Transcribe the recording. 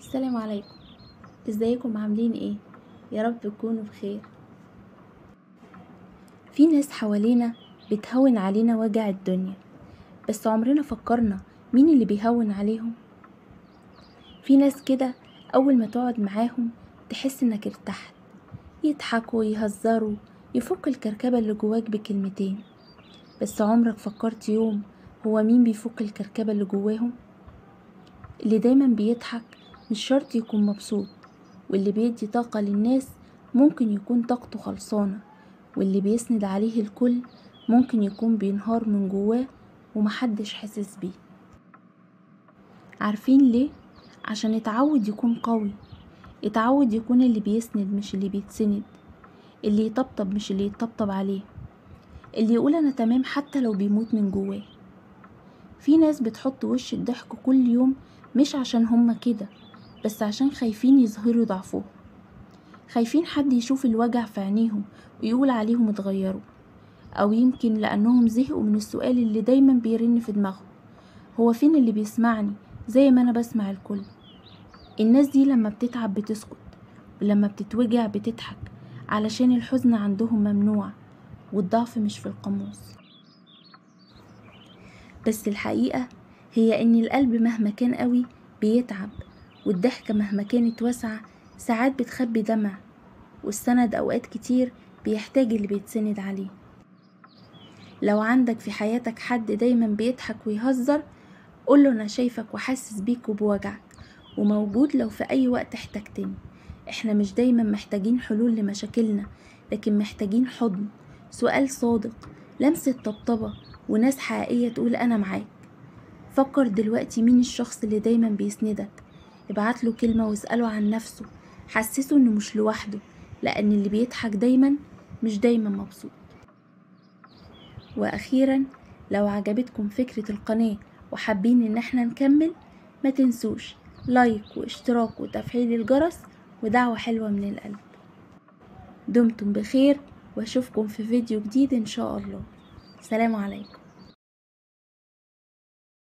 السلام عليكم، ازيكم عاملين ايه؟ يا رب تكونوا بخير. في ناس حوالينا بتهون علينا وجع الدنيا، بس عمرنا فكرنا مين اللي بيهون عليهم؟ في ناس كده اول ما تقعد معاهم تحس انك ارتحت، يضحكوا يهزروا يفك الكركبة اللي جواك بكلمتين. بس عمرك فكرت يوم هو مين بيفك الكركبة اللي جواهم؟ اللي دايما بيضحك مش شرط يكون مبسوط، واللي بيدي طاقة للناس ممكن يكون طاقته خلصانة، واللي بيسند عليه الكل ممكن يكون بينهار من جواه ومحدش حاسس بيه. عارفين ليه؟ عشان اتعود يكون قوي، اتعود يكون اللي بيسند مش اللي بيتسند، اللي يطبطب مش اللي يطبطب عليه، اللي يقول انا تمام حتى لو بيموت من جواه. في ناس بتحط وش الضحك كل يوم مش عشان هما كده، بس عشان خايفين يظهروا ضعفهم، خايفين حد يشوف الوجع في عينيهم ويقول عليهم اتغيروا، او يمكن لانهم زهقوا من السؤال اللي دايما بيرن في دماغهم، هو فين اللي بيسمعني زي ما انا بسمع الكل؟ الناس دي لما بتتعب بتسكت، ولما بتتوجع بتضحك، علشان الحزن عندهم ممنوع والضعف مش في القاموس. بس الحقيقة هي ان القلب مهما كان قوي بيتعب، والضحكة مهما كانت واسعة ساعات بتخبي دمع، والسند اوقات كتير بيحتاج اللي بيتسند عليه. لو عندك في حياتك حد دايما بيضحك ويهزر، قوله انا شايفك وحاسس بيك وبوجعك وموجود لو في اي وقت احتجتني. احنا مش دايما محتاجين حلول لمشاكلنا، لكن محتاجين حضن، سؤال صادق، لمسة طبطبة، وناس حقيقية تقول انا معاك. فكر دلوقتي مين الشخص اللي دايما بيسندك، ابعت له كلمة واسأله عن نفسه، حسسه انه مش لوحده، لان اللي بيضحك دايما مش دايما مبسوط. واخيرا لو عجبتكم فكرة القناة وحابين ان احنا نكمل، ما تنسوش لايك واشتراك وتفعيل الجرس ودعوة حلوة من القلب. دمتم بخير، واشوفكم في فيديو جديد ان شاء الله. سلام عليكم.